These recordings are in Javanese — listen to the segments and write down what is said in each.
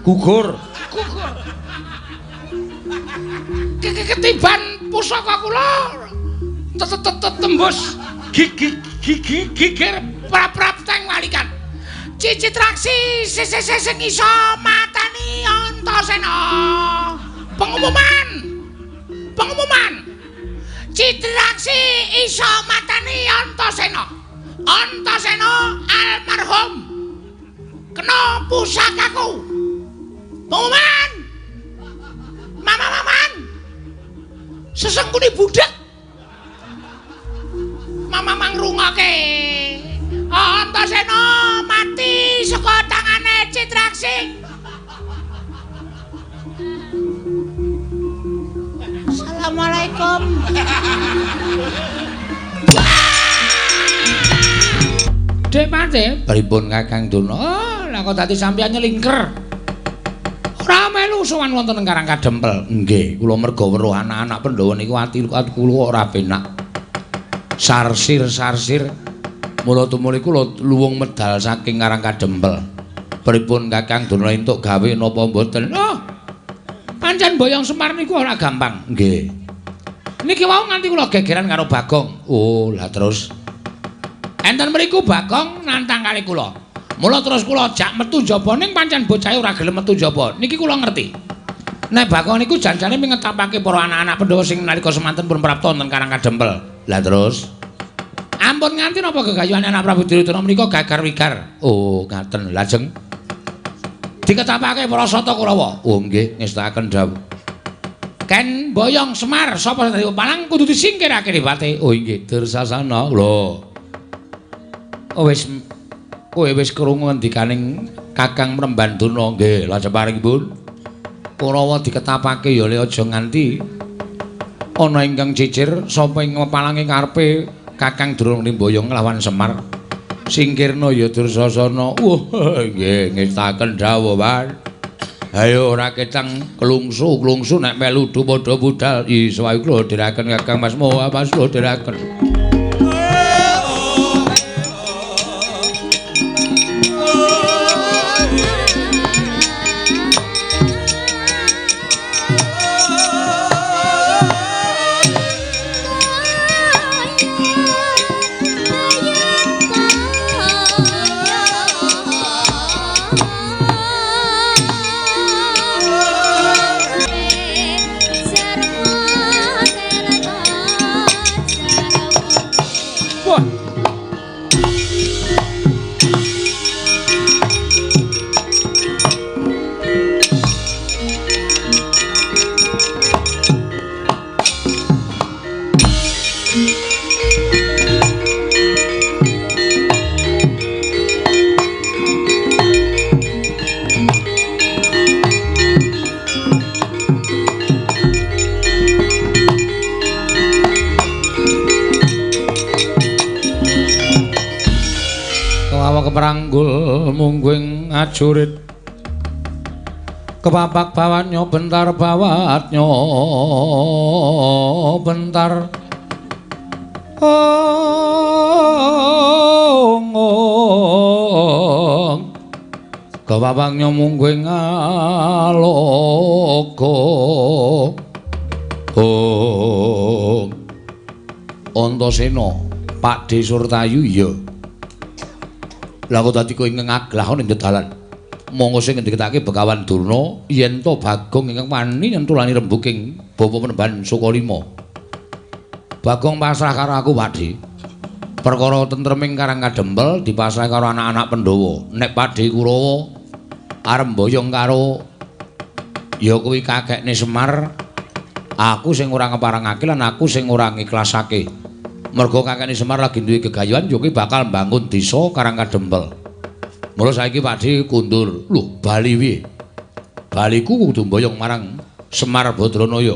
Gugur. Gugur. Ketiban pusaka kula tembus gigi gigir prap-prap teng walikan. Citraksi sing iso matani Antasena. Pengumuman. Pengumuman. Citraksi iso matani Antasena. Antasena almarhum kena pusakaku. Pengumuman. Mama-maman. Sesengkune budhek. Mama mangrungoke. Antasena mati saka tangane Citraksi. Assalamualaikum. Dek Mate, pripun Kakang Durna? Oh, lah kok dadi sampeyan nyelingker. Ora melu sowan wonten ing Karang Kadempel. Nggih, kula merga weruh anak-anak Pandhawa niku ati kula ora penak. Sarsir-sarsir mula tumuli kula luwung medal saking Karang Kadempel. Pripun Kakang Durna entuk gawe napa mboten? Oh. Pancen boyong Semar niku ora gampang. Nggih. Niki wau nganti kula gegeran karo Bagong. Oh, lah terus enten mriku Bagong nantang kali kula. Mula terus kula jak metu njaba ning pancen bocahe ora gelem metu njaba. Niki kula ngerti. Nek Bagong niku janjane mingetapake para anak-anak Pandhawa sing nalika semanten pun prapta wonten Karang Kadempel. Lah terus ampun nganti napa gegayuhan anak Prabu Duryudana menika gagar-wigar. Oh, ngaten. Lajeng diketapake para Sata Kurawa. Oh nggih, ngestakaken dawuh. Ken boyong Semar sapa sing dadi pepalang kudu disingkirake dipate. Oh inggih, Dursasana. Lho. Oh wis kowe wis krungu ngendikaning Kakang Mremban Durna. Nggih, lajeng paringipun Kurawa diketapake ya le aja nganti ana ingkang cicir sapa ing pepalange karepe Kakang Durna mboyong nglawan Semar. Singkirna ya Dursasana. Wah, nggih ngestakaken dawuh, Pak. Ayo ora ketang klungsu-klungsu nek melu padha budal. Iso ae kula dherekaken Kakang Mas Moha, Mas kula dherekaken. Keperanggul mungguing ajurit kepapak bawatnya bentar bawatnya bentar ong ong kepapaknya mungguing alogo ong Antasena Pakde Surtayu iya. Lah kok dadi kowe ngaglah ning dalan. Monggo sing ngendikake Begawan Durna yen to Bagong ingkang wani nyentulani rembuking bapa Penemban Sukalima. Bagong pasrah karo aku, Pakde. Perkara tentreming Karang Kadempel dipasrah karo anak-anak Pandhawa. Nek Pakde Kurawa arep mboyong karo ya kuwi kakekne Semar, aku sing ora ngeparengake lan aku sing ora ngiklasake. Mergo kakekne Semar lagi duwe gegayuhan ya kuwi bakal mbangun desa Karang Kadempel. Mula saiki Pakde kundur. Lho, bali piye? Baliku kudu mboyong marang Semar Badranaya.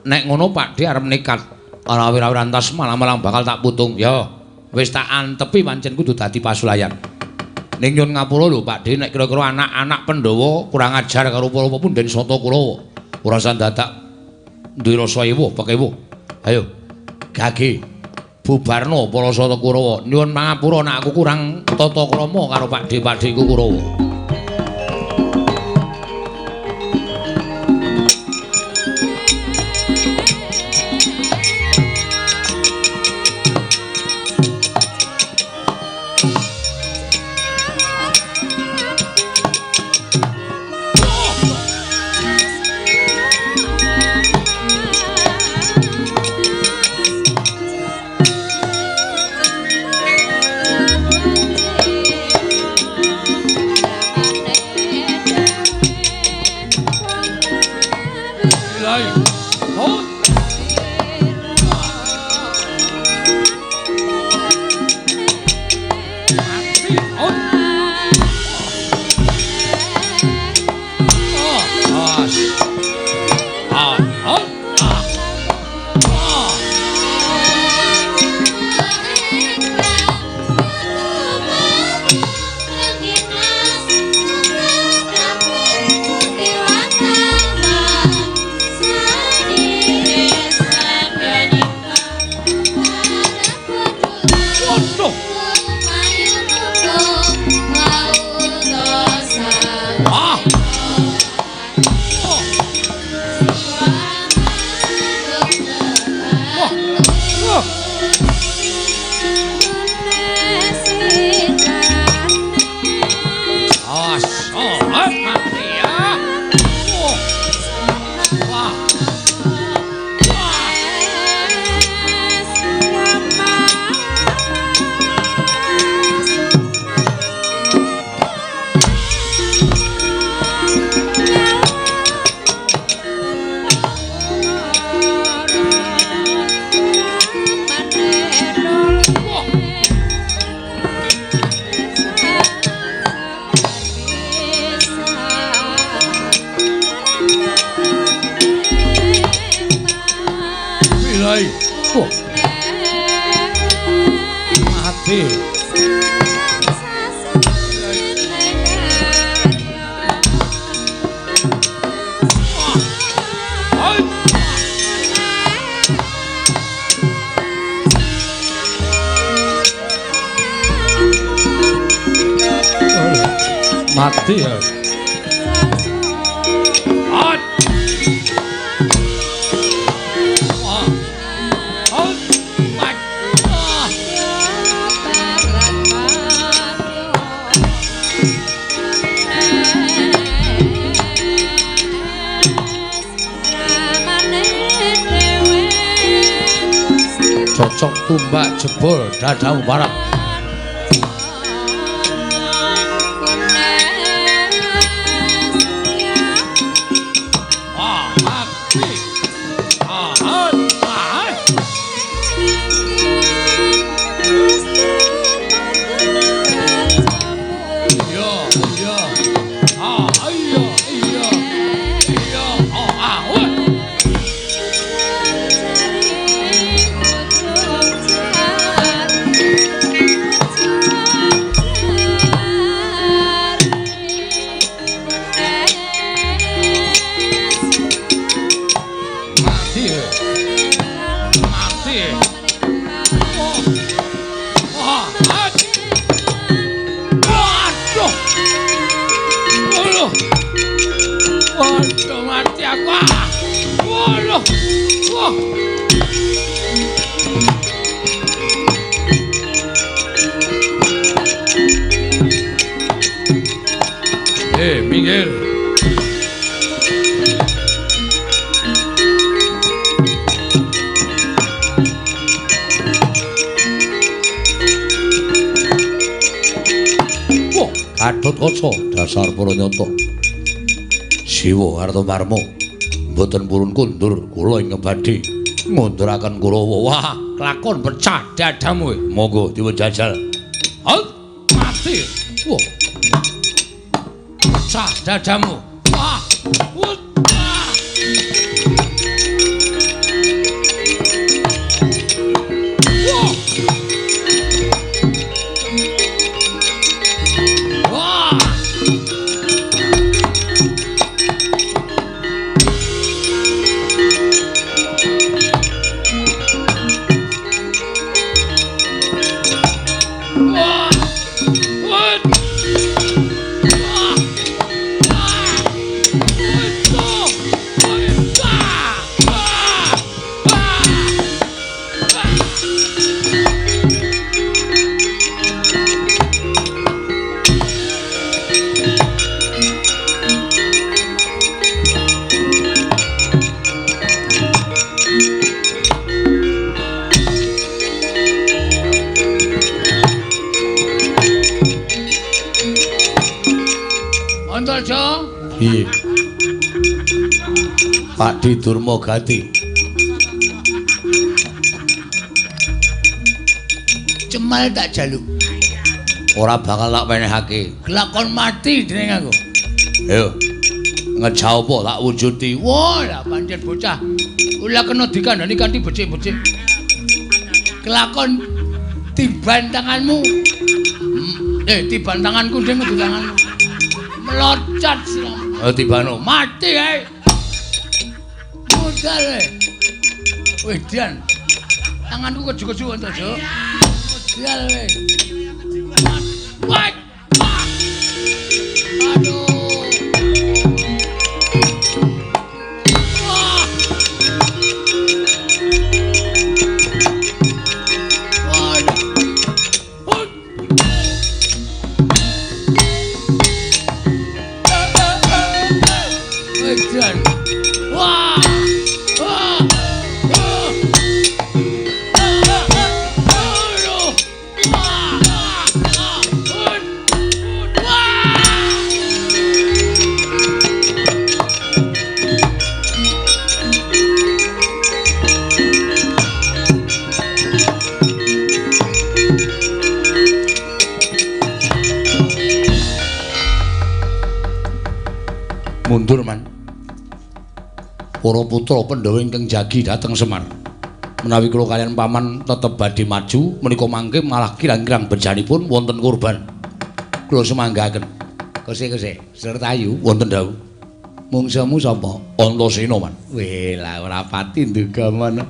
Nek ngono Pakde arep nekat ora wira-wira antas malang-malang bakal tak putung. Ya, wis tak antepi pancen kudu dadi pasulayan. Ning nyun ngapura lho Pakde nek kira-kira anak-anak Pandhawa kurang ajar karo para punden Sata Kurawa. Ora usah dadak duwe rasa ewuh pekewuh. Ayo, gage. Bubarno para Sata Kurawa. Nyuwun pangapura nek aku kurang tata krama karo Pakde-pakdeku Kurawa. Bilai. Oh. Mati. Oh. Oh. As. Ah. Oh. Ah. Oh. Waduh. Ah. Oh. Wah. Wah. As. Oh, ah, mati ya. Oh. Wah. Wah. Wah. Bilai. Wah. Mati. Wah. Hai. Mati ya. Hai. Wah. Oh. Mat. Ah. Cocok tumbak jebol dadamu parah. Ah, mati. Ah, ah, ah. Iya, iya. Ah, iya, iya. Iya, oh, ah, wah. Mati. Mati. Oh. Wah, ah. Waduh. Waduh. Waduh, mati aku. Ah. Waduh. Wah. Eh, minggir. Wah, Gatotkaca dasar para nyata. Siwa Kartomarma mboten purun kundur kula ingkang badhe ngunduraken Kurawa. Wah, kelakon pecah dadamu. Monggo dipun jajal. Halt, mati. Wah. Pecah dadamu. Wah. Wah. Wah. Wah. Wah. Wah. Wah. Wah. Antarja. Piye? Pakdi Durmagati. Cemal tak jaluk. Ora bakal tak wenehake. Kelakon mati dening aku. Ayo. Ngejau apa tak wujudi. Wah, lah pancen bocah. Ora kena dikandani kanthi becik-becik. Kelakon tiban tanganmu. Tiban tanganku ding kudu tanganmu. Melocot siramu. Oh, tibano. Mati ae. Modal e. Wedan. Tanganku keju-keju Antarja. Modal e. Wah. Aduh. Wah. Waduh. Hut. Wedan. Wah. Wah. Wah. Aduh. Wah. Hut. Wah. Mundur man. Para putra Pandhawa ingkang jagi dhateng Semar. Menawi kula kaliyan paman tetep badhe maju menika mangke malah kirang-kirang bejanipun wonten korban. Kula sumanggaken. Kose-kose, Sertayu wonten dawuh. Mungsuhmu sapa? Antasena man. Weh, lah ora pati nduga mono.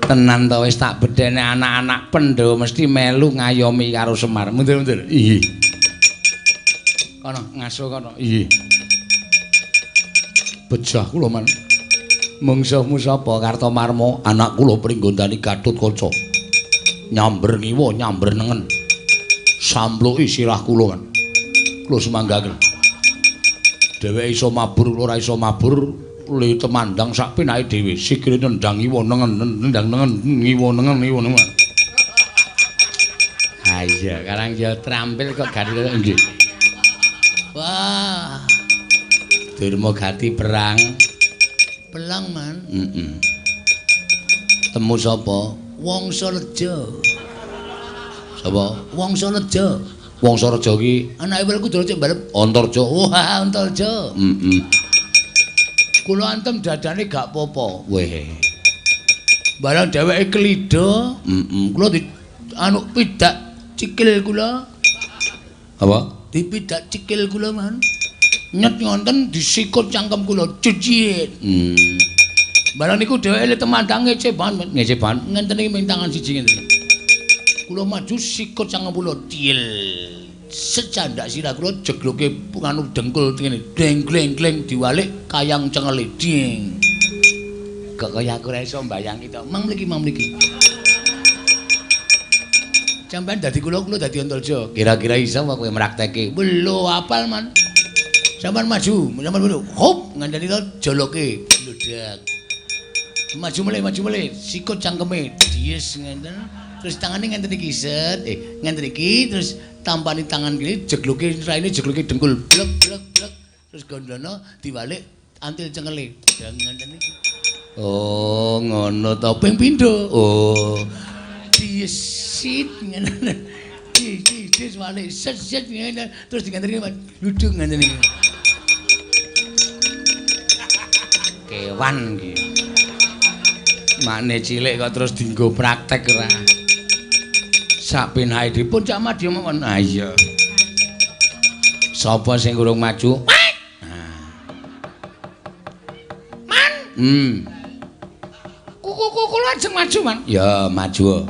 Tenan to wis tak bedhene anak-anak Pandhawa mesti melu ngayomi karo Semar. Mundur-mundur. Iya. Kono ngaso kono. Iya. Bejah kula man. Mungsuhmu sapa? Kartomarma, anak kula Pringgondani Gatotkaca. Nyamber ngiwa, nyamber nengen. Sampluki sirah kula man. Kula sumanggaken. Dheweke iso mabur, kula ora iso mabur, le temandang sak penake dhewe. Sikile nendang ngiwa nengen, nendang nengen, ngiwa nengen, ngiwa nengen. Ha iya, karang ya trampil kok gari nggih. Wah. Durmagati perang. Pelang man. Heeh. Temu sapa? Wangsareja. Sapa? Wangsareja. Wangsareja ki anake Werkudara cek mbalep Antarja. Wah, Antarja. Heeh. Kula antem dadane gak apa-apa. Weh. Barang dheweke klidha, heeh. Kula di anu pidak cikil kula. Apa? Dipidak cikil kula, Man. Nyet ngonten disikut cangkem kula cicit. Barang niku dheweke le temandang ngece banget, ngece banget. Ngenten iki ming tangan siji ngenten. Kula maju sikut cangkem kula tiel. Secandak sirah kula jegloke nganu dengkul ngene. Deng gleng gleng diwalik kayang cengele ding. Kok kaya aku ora iso mbayangi to. Mang mriki, mang mriki. Sampeyan dadi kula, kula dadi Antarja. Kira-kira iso apa kowe mrakteke? Lho, apal man. Sampeyan maju, sampeyan maju. Hop, ngandani to joloke, bludak. Maju melih, maju melih, sikut cangkeme, dies ngenten. Terus tangane ngenten iki set, ngenten iki terus tampani tangan kene jegloke raine jegloke dengkul, blek blek blek. Terus gondono diwalik antil cengele. Ngenten iki. Oh, ngono to. Ping pindho. Oh. Diesit ngene. Di walik set set ngene terus diganteni duduk ngene iki. Kewan iki. Makne cilik kok terus dienggo praktek ora. Sak penake dipun Cak Madya mawon. Ha iya. Sapa sing urung maju? Man. Kuku kula ajeng maju, Man. Ya, maju.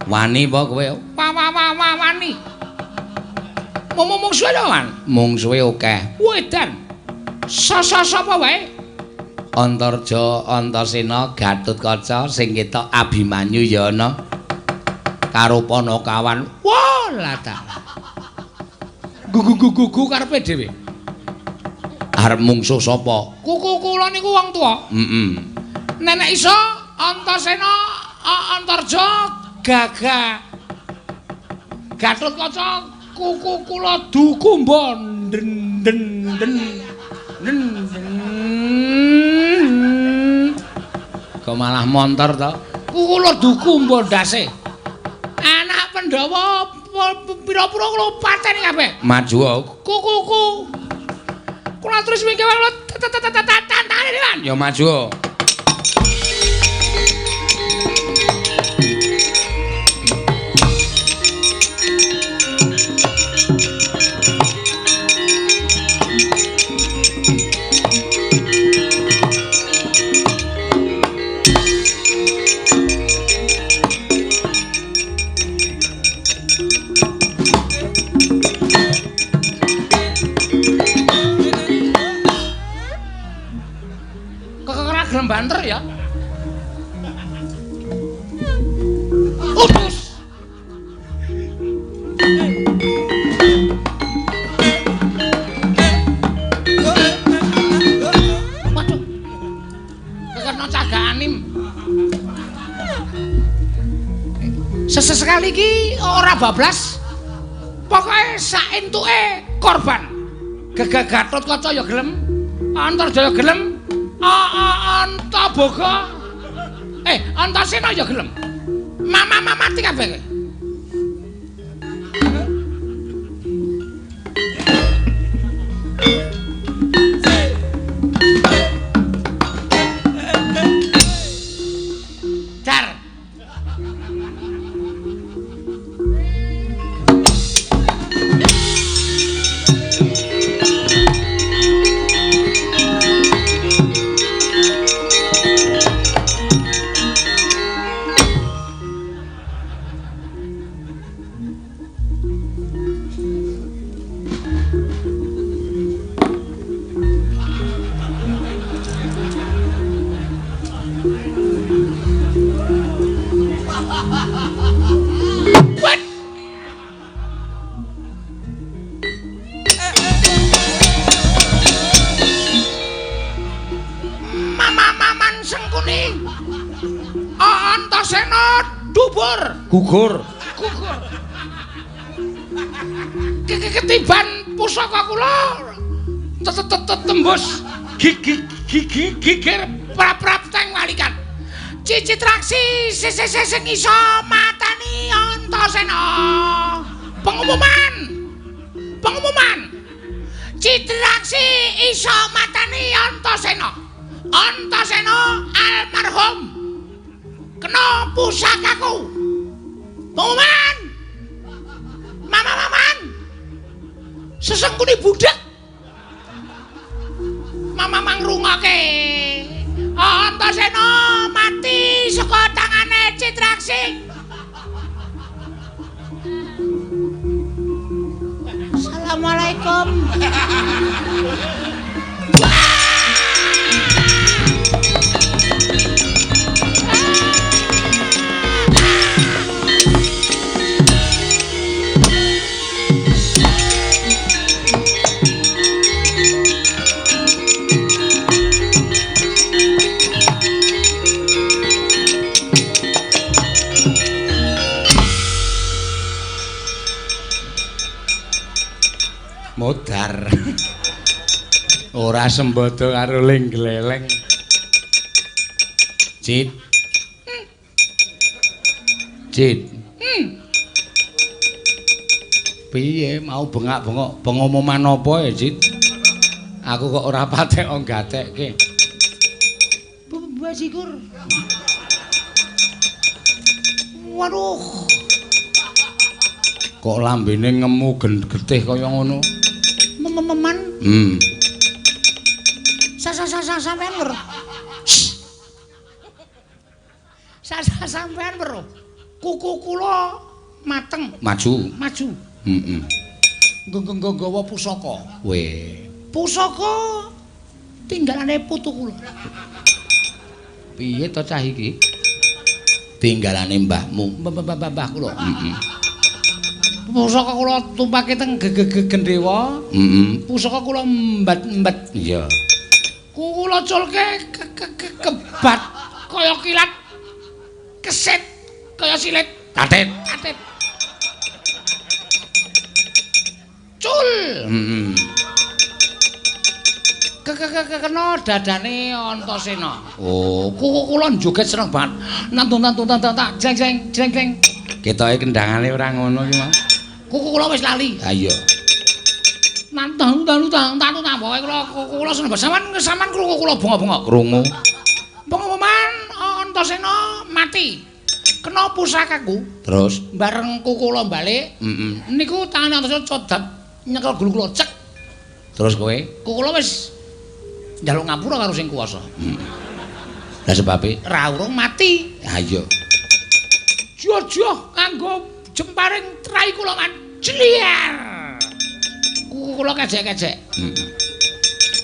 Wani apa kowe? Wa wa wa wani. Mung-mungsuhe lho, Man. Mungsuhe akeh. Wedan. Sasa-sapa wae? Antarja, Antasena, Gatotkaca sing ketok Abimanyu ya ana. Karo Panakawan. Wah, lah ta. Gugu-gugu karepe dhewe. Arep mungsuh sapa? Kuku kula niku wong tuwa. Heeh. Nenek iso Antasena, Antarja, Gagah. Gatotkaca, kuku kula dukumba den den den den den. Kok malah montor to? Kula duku mbondase. Anak Pandhawa pira-pira kula pateni kabeh. Maju. Kuku. Kula terus wingke kula tantane dewan. Ya maju. Banter ya. Utus. Waduh. Kekena cagak anim. Sesekali iki ora bablas. Pokoke sak entuke korban. Gegah Gatotkaca ya gelem, Antarjaya gelem. Antaboga. Antasena ya gelem. Mama mati kabeh. Dar. Gugur. Gugur. Ketiban pusaka kula tembus gigi gigir prap-prap teng walikan. Cicitraksi sing iso matani Antasena. Pengumuman. Pengumuman. Citraksi iso matani Antasena. Antasena almarhum kena pusakaku. Pengumuman. Mama maman. Sesengkuni budhek. Mama mangrungoke. Antasena mati saka tangane Citraksi. Assalamualaikum. Modar. Ora sembodo karo ling gleleng. Cit. Cit. Piye mau bengak-bengok pengumuman apa ya, Cit? Aku kok ora patek gatekke. Basikur. Waduh. Kok lambene ngemu getih kaya ngono? Mememan. Sampean weruh. Sampean weruh. Kuku kula mateng. Maju. Maju. Heeh. Nggawa pusaka. Weh. Pusaka tinggalane putu kula. Piye to cah iki? Tinggalane mbahmu. Mbah kula. Heeh. Pusaka kula tumpake teng gendhewa. Heeh. Pusaka kula mbat-mbat. Iya. Kula culke kebat kaya kilat. Kesit kaya silit. Tatit. Tatit. Cul. Heeh. Kena dadane Antasena. Oh, kula joget seneng banget. Nantun nantun tak jeng jeng jeng jeng. Ketoke kendangane ora ngono iki, Mas. Kuku kula wis lali. Ha iya. Nantun nantun nantun pokoke kula seneng banget. Sampeyan krungu kula bengok-bengok. Krungu. Pengumuman Antasena mati. Kena pusakaku. Terus bareng kuku kula balik. Heeh. Niku tangane Antasena codat nyekel gulu kula cek. Terus kowe? Kuku kula wis njaluk ngapura karo sing kuwasa. Lah sebabe ra urung mati. Ha iya. Jojoh kanggo jemparing trai kula man. Jliar. Kuku kula kejek-kejek. Heeh.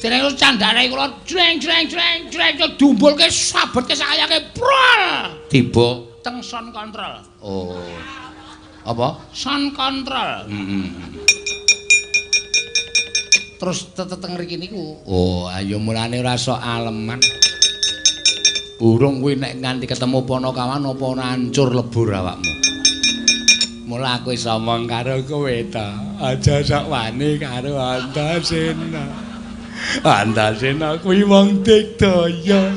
Dereng candhake kula jreng jreng jreng jreng dumbulke sabetke sakayake prol. Tiba teng sound control. Oh. Apa? Sound control. Heeh. Terus teteng mriki niku. Oh, ayo mulane ora sok aleman. Burung kuwi nek nganti ketemu Panakawan apa ora hancur lebur awakmu. Mula aku iso omong karo kowe ta. Aja sok wani karo Antasena. Antasena kuwi wong digdaya.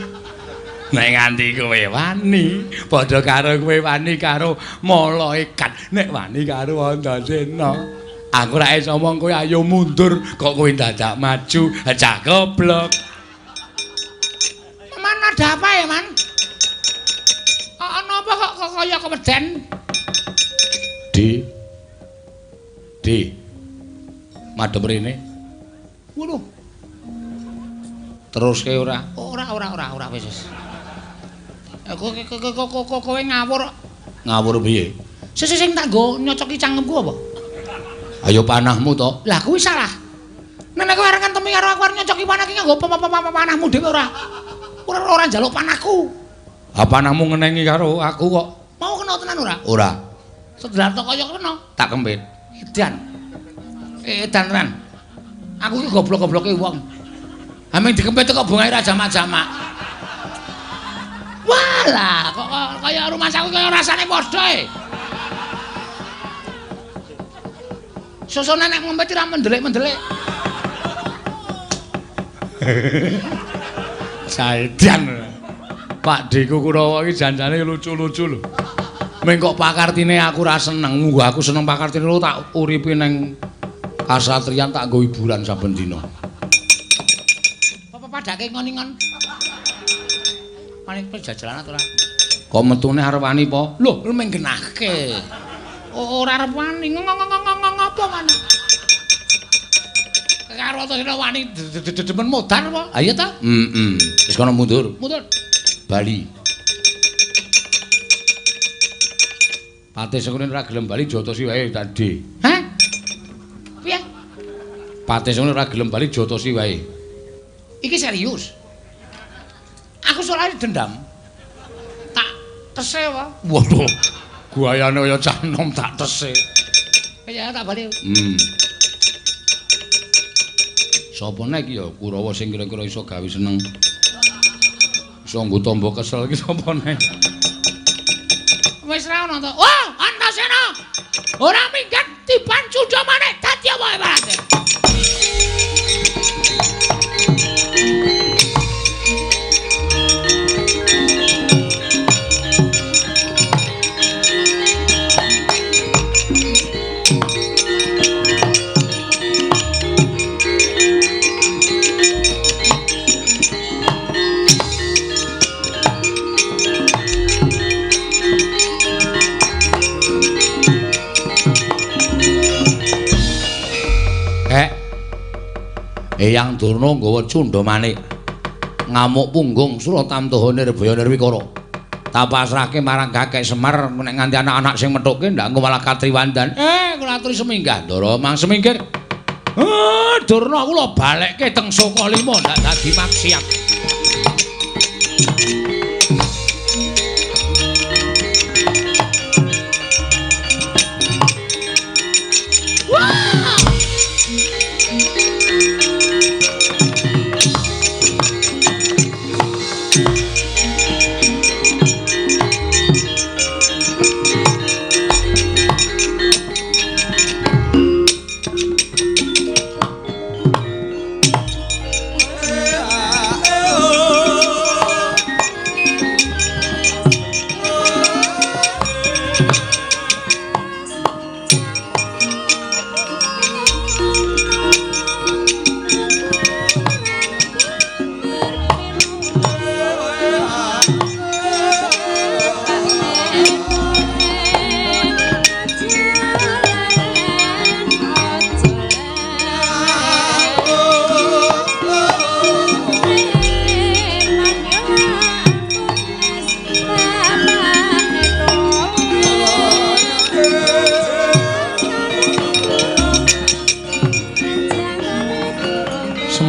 Nek nganti kowe wani, padha karo kowe wani karo malaikat. Nek wani karo Antasena, aku ora iso omong kowe ayo mundur, kok kowe dadak maju, cah goblok. Man ada apa ya, Man? Ana apa kok kaya keweden? D. D. Madhep rene. Waduh. Teruske ora? Ora wis wis. Kowe ngawur. Ngawur piye? Sing tak nggo nyocoki cangkemku apa? Ayo panahmu to. Lah kuwi salah. Nek kowe arep ngentemi karo aku arep nyocoki panah ki nganggo panahmu dhewe ora. Ora njaluk panahku. Ha panahmu ngenengi karo aku kok. Mau kena tenan ora? Ora. Sedelar tok kaya kena. Tak kempit. Edan. Edan tenan. Aku ki goblok-gobloke wong. Ameng dikempit kok bungae ra jamak-jamak. Walah, kok kaya rumah saku kaya rasane padha e. Sosone nek ngempit ora mendelik-mendelik. Saidan. Pak Deku Kurawa iki janjane lucu-lucu lho. Meng kok pakartine aku ora seneng, munggo aku seneng pakartine lho tak uripi neng kasatriyan tak nggo hiburan saben dina. Apa padake ngon-ngon? Paling pejajalan ora? Kok metune arep wani po? Lho, meng genahke. Ora arep wani ngopo wani? Karo Antasena wani demen modar apa? Ha iya ta? Heeh. Wis kono mundur. Mundur. Bali. Patih Sengkuni ora gelem bali jotosi wae tadi. Hah? Piye? Patih Sengkuni ora gelem bali jotosi wae. Iki serius. Aku soalnya dendam. Tak tese apa? Waduh. Guayane kaya cah nom tak tese. Ya tak bali. Sapa nek iki ya Kurawa sing kira-kira iso gawe seneng. Iso nggo tombo kesel iki sapa nek? Wis ra ono to. Wah, Antasena. Ora minggat tiban cundha maneh dadi apa ibarate. Eyang Durna nggawa cundha manik ngamuk punggung Suratamtaha Nirbaya Nirwikara. Tak pasrahke marang Kakek Semar nek nganti anak-anak sing methuke ndak engko malah katriwandan. Kula aturi seminggah Ndara mang semingkir. Durna kula balekke teng Sukalima ndak dadi maksiat.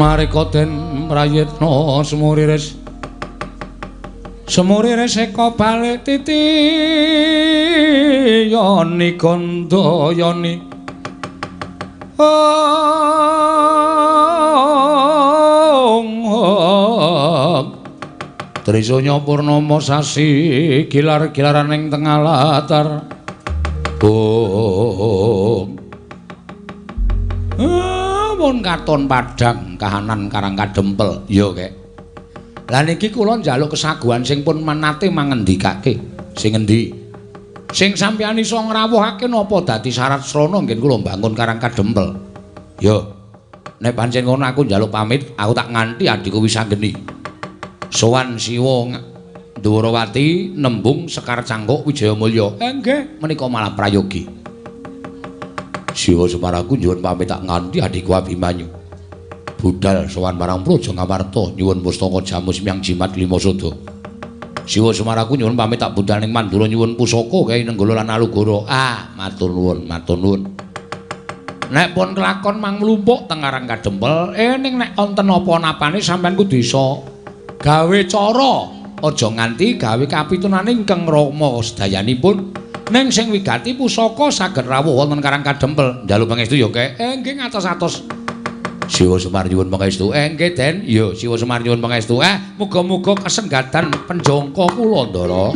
Sumareka den prayitna sumuriris. Sumuriris eka balik titi yoni gandayani. Ong Trisanya purnama sasi gilar-gilaran ing tengah latar. Ong Mun katon padhang kahanan Karang Kadempel. Ya, Kek. Lah niki kula njaluk kesaguhan sing pun menate mangendikake. Sing endi? Sing sampeyan iso ngrawuhake napa dadi syarat srana ngen kula mbangun Karang Kadempel. Ya. Nek pancen ngono aku njaluk pamit, aku tak nganti adhiku Wisanggeni. Sowan Siwa Ndwarawati nembung Sekar Cangkuk Wijayamulya. Nggih, menika malah prayogi. Siwa Semar aku nyuwun pamit tak nganti adhiku Abimanyu. Budal sowan marang Praja Ngamarta nyuwun pustaka jamus miang jimat lima sada. Siwa Semar aku nyuwun pamit tak budal ning Mandura nyuwun pusaka kae Nenggala lan Alugoro. Ah, matur nuwun, matur nuwun. Nek pun kelakon mang mlumpuk teng Karang Kadempel, ning nek wonten apa-napane sampean kudu iso gawe cara, aja nganti gawe kapitunane ingkang rama sedayanipun. Ning sing wigati pusaka saged rawuh wonten Karang Kadempel. Njaluk pangestu ya, Kek. Nggih ngatos-atos. Siwa Semar nyuwun pangestu. Nggih, Den. Ya, Siwa Semar nyuwun pangestu. Muga-muga kasenggatan penjangka kula, Ndara.